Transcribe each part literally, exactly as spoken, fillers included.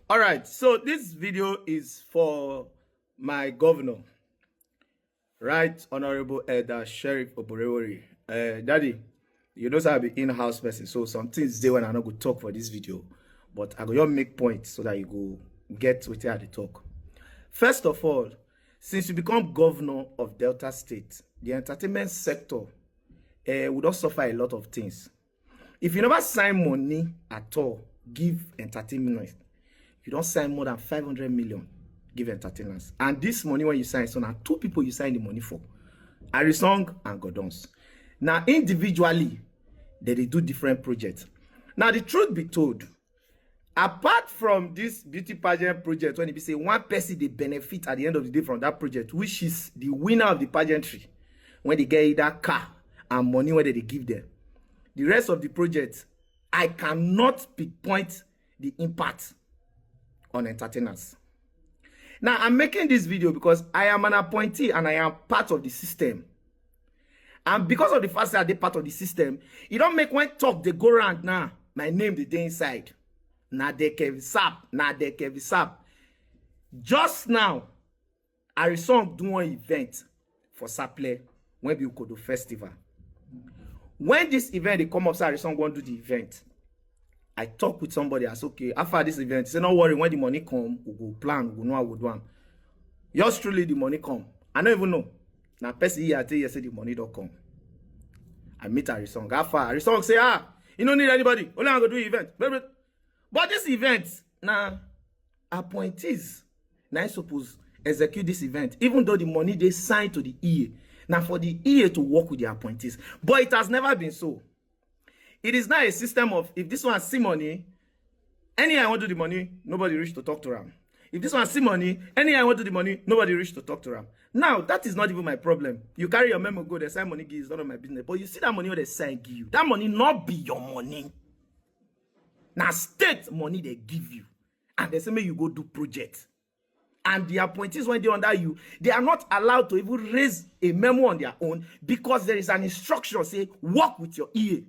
All right, so this video is for my governor, Right Honorable Elder Sheriff Oborewori. Uh, Daddy, you know say I be in-house person, so some things dey when I no go talk for this video, but I go just make point so that you go get wetin I dey talk. First of all, since you become governor of Delta State, the entertainment sector, uh, we don suffer a lot of things. If you never sign money at all, give entertainment, you don sign more than five hundred million, give entertainers. And this money when you sign, so na two people you sign the money for, Arisong and Godons. Now individually, they dey do different projects. Now the truth be told, apart from this beauty pageant project, when e be say one person dey benefit at the end of the day from that project, which is the winner of the pageantry, when they get either car and money when they dey give them, the rest of the project, I cannot pinpoint the impact on entertainers. Now, I'm making this video because I am an appointee and I am part of the system. And because of the fact that I dey part of the system, e don make when talk dey go round now, my name dey dey inside. Na the Kevin Sap, na the Kevin Sap. Just now, Arisong do one event for Sapele, when be Ukodo Festival. When this event dey come up, say Arisong wan do the event, I talk with somebody, I say, "Okay, how far this event?" He say, "No worry, when the money come, we go plan, we go know how we do am." Yours truly, the money come. I no even know. Na person here I tell you say the money don come. I meet Arisong. "How far?" Arisong say, "Ah, you no need anybody. Only I go do event." Blah, blah. But this event, na appointees na im suppose execute this event, even though the money dey signed to the E A. Na for the E A to work with the appointees. But it has never been so. It is now a system of, if this one see money, anyhow I wan do the money, nobody reach to talk to am. If this one see money, anyhow I wan do the money, nobody reach to talk to am. Now, that is not even my problem. You carry your memo go, they sign money give you, it's none of my business. But you see that money wey they sign give you, that money not be your money. Na state money they give you. And they say make you go do project. And the appointees when they under you, they are not allowed to even raise a memo on their own because there is an instruction say work with your E A.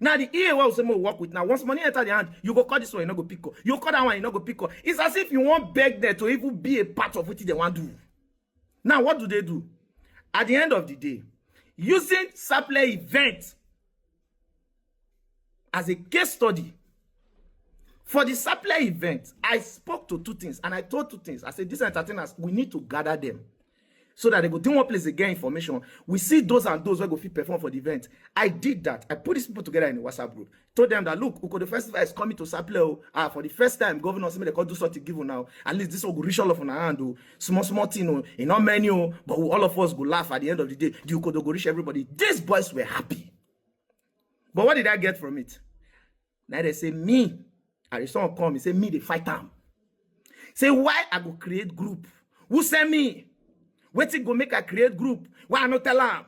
Now the E A wey we say make we work with, now once money enter the hand, you go call this one, you no go pick up. You call that one, you no go pick up. It's as if you wan beg them to even be a part of what they wan do. Now, what do they do? At the end of the day, using Sapele event as a case study, for the Sapele event, I spoke to two things and I told two things. I said, "These entertainers, we need to gather them so that they go do one place and get information. We see those and those wey go fit perform for the event." I did that. I put these people together in a WhatsApp group. Told them that, "Look, Ukodo Festival is coming to Sapele o. Ah, for the first time, governor say make they come do something give una. At least this one go reach all of una hand o. Small, small thing o. E not many o, but we, all of us go laugh at the end of the day. The Ukodo go reach everybody." These boys were happy. But what did I get from it? Now they say me, Arisong come, he say me dey fight am. Say why I go create group? Who send me? Wetin go make I create group? Why I no tell am?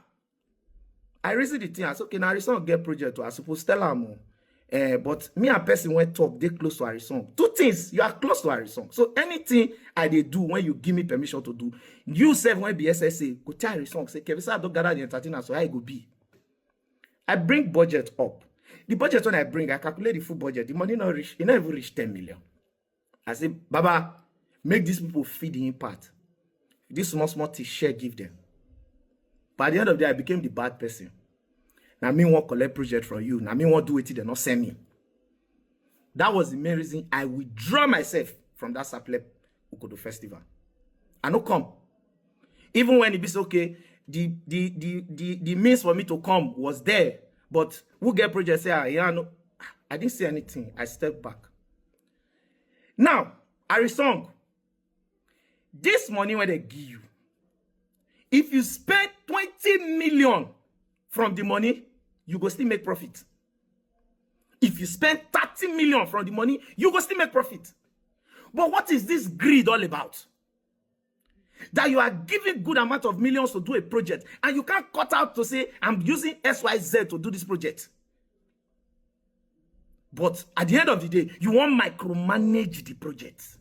I reason the thing. I say, "Okay, now Arisong get project o, I suppose tell am o." Eh, but me and person wey talk dey close to Arisong. Two things, you are close to Arisong. So anything I dey do, when you give me permission to do, you sef wey be S S A, go tell Arisong say, "Kevin Sap don gather the entertainers, so how e go be?" I bring budget up. The budget when I bring, I calculate the full budget. The money not reach, e no even reach ten million. I say, "Baba, make these people feel the impact. This small, small thing, share, give them." By the end of the day, I became the bad person. Now me wan collect project from you. Now me wan do wetin they not send me. That was the main reason I withdraw myself from that Sapele Ukodo Festival. I no come. Even when it be so, okay, the, the, the, the, the means for me to come was there. But who get project say, "Ah, yeah, no." I didn't say anything. I stepped back. Now, Arisong, this money wey they give you, if you spend twenty million from the money, you go still make profit. If you spend thirty million from the money, you go still make profit. But what is this greed all about? That you are giving good amount of millions to do a project, and you can't cut out to say, "I'm using X Y Z to do this project." But at the end of the day, you wan micromanage the project.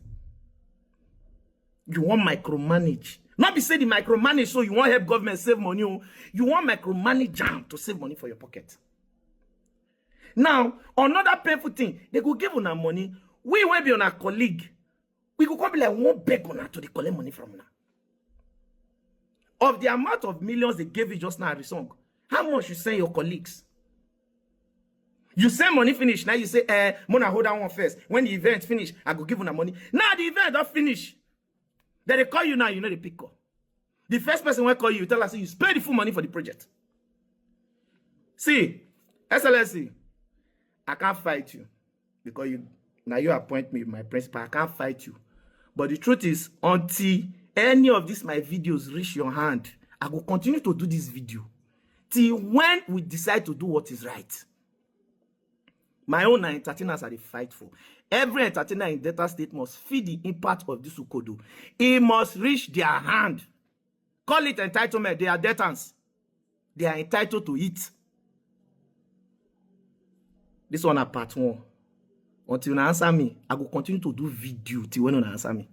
You wan micromanage. Not be say the micromanage, so you wan help government save money o. You wan micromanage am to save money for your pocket. Now, another painful thing, they go give una money. We wey be una colleague, we go come be like one beg una to dey collect money from una. Of the amount of millions they gave you just now, Arisong, how much you send your colleagues? You send money finish, now you say, eh, mona, hold that one first. When the event finish, I go give una money. Now the event don't finish. Then they call you now, you know they pick up. The first person will call you, tell us you spend the full money for the project. See, Excellency, I can't fight you because you now you appoint me my principal. I can't fight you. But the truth is, until any of these my videos reach your hand, I will continue to do this video till when we decide to do what is right. My own na entertainers I dey fight for. Every entertainer in Delta State must feel the impact of this ukodo. It must reach their hand. Call it entitlement. They are Deltans. They are entitled to it. This one na part one. Until una answer me, I go continue to do video till when una answer me.